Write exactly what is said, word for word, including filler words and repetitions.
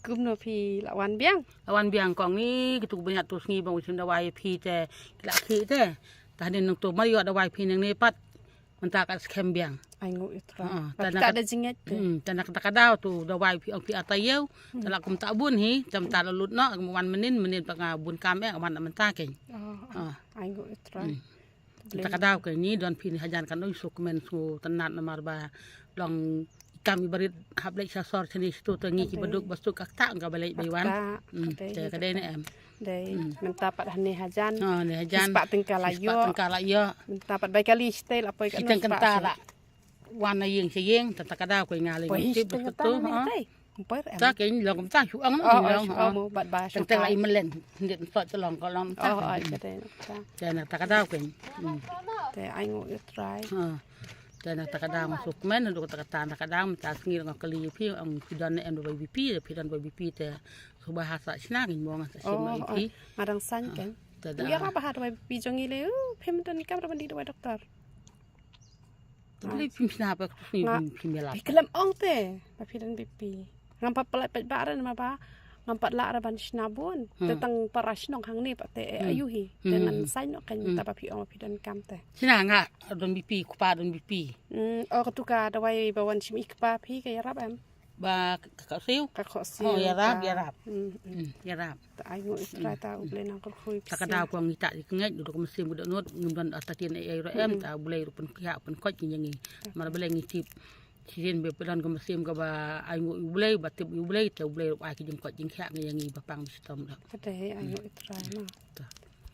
Kumno phi la wan biang? La wan biang kong ni, kitu ku bniat tu sngi bang u shim dawai phi te, ki la khih te. Tah ni nang tu mar ïoh dawai phi nang ni pat. Mynta ka skhem biang. Ai ngu ïa trai. Ha, ta na ka, da jingit te. Hmm, ta na ka, ta ka daw tu dawai phi ong phi ata ïew. Ta la kum ta bun hi, ta mynta la lut noh, wan mynnin, mynnin pa nga bun kam eh, wan mynta keng. Oh, ai ngu ïa trai. Hmm. Ta ka daw keng ni don phi ni hajan kan ong suk men su tanat namar ba long kam i barit hap lek sha sor chani situ ta ngi ki baduk basuk ka kta ka balek bai wan. Te ka dei ne em. Dei, mynta pat hane hajan. Ha, ne hajan. Spah tyngka la ïoh. Spah tyngka la ïoh. Mynta pat bai kali stel apoi ka. Siteng kynta la. Wan na ïing sha ïing, ta ta ka daw ko nga le. Poi ngam tip siteng kynta tu, ne ha. Tei. Mpoi em. Ta ke long kumta shu ong. Oh, long, shu ong, ha. Bat ba shu. Teng teng la i melen. Nit nsot te long ko long ta. Oh, ai ka dei na ta. Te na ta ka daw ke. Hmm. Te ai ngu ïa trai. Ha. Te na ta ka daw suk men, duk ta ka ta na ka daw, ta sngi nga kali phi, ong phi don ne em dawai B P, phi don dawai B P te. Suba ha sa shna ngin mo nga sa shim dawai B P. Nga dang san keng. Te da. Ïa ba ha dawai B P jong i le, uh, phim don kam da ban di dawai doktor. Te beli phim shna pa tu sni phim ïa la. Phi khlem ong te, ba phi don B P. Ngam pat pynlait pat ba ren ma ba, ngam pat lah ra ban shna bun. Te tang para shnong hangne pat te, eh, ayu hi. Te ngan san noh keng ta ba phi ong ba phi don kam te. Shna nga don B P, kpa don B P. Hmm, oh, katu ka dawai ba wan shim i kpa phi ka ïarap em. Ba ka, ka khohsiew? Ka khohsiew. Oh, ïarap, ïarap. Hmm, hmm. Hmm, ïarap. Ta ai ngu ïa trai ta U Blei nang kyrkhu ïa phi. Ta ka daw ko ngi ta di kngeit, duk mynsiem ka dohnud, ngim don ata tien ei ei ruh em, ta U Blei ruh pynkhiah, pynkhoit ngi ïa ngi. Mar balei ngi tip. Shisien ba phi don ka mynsiem kaba ai ngu ïa U Blei, ba tip ïa U Blei, ta U Blei ruh ai ka jingkhoit jingkhiah ngi ïa ngi ba pang ba shitom ruh. Ka dei ai ngu ïa trai ma. Ta.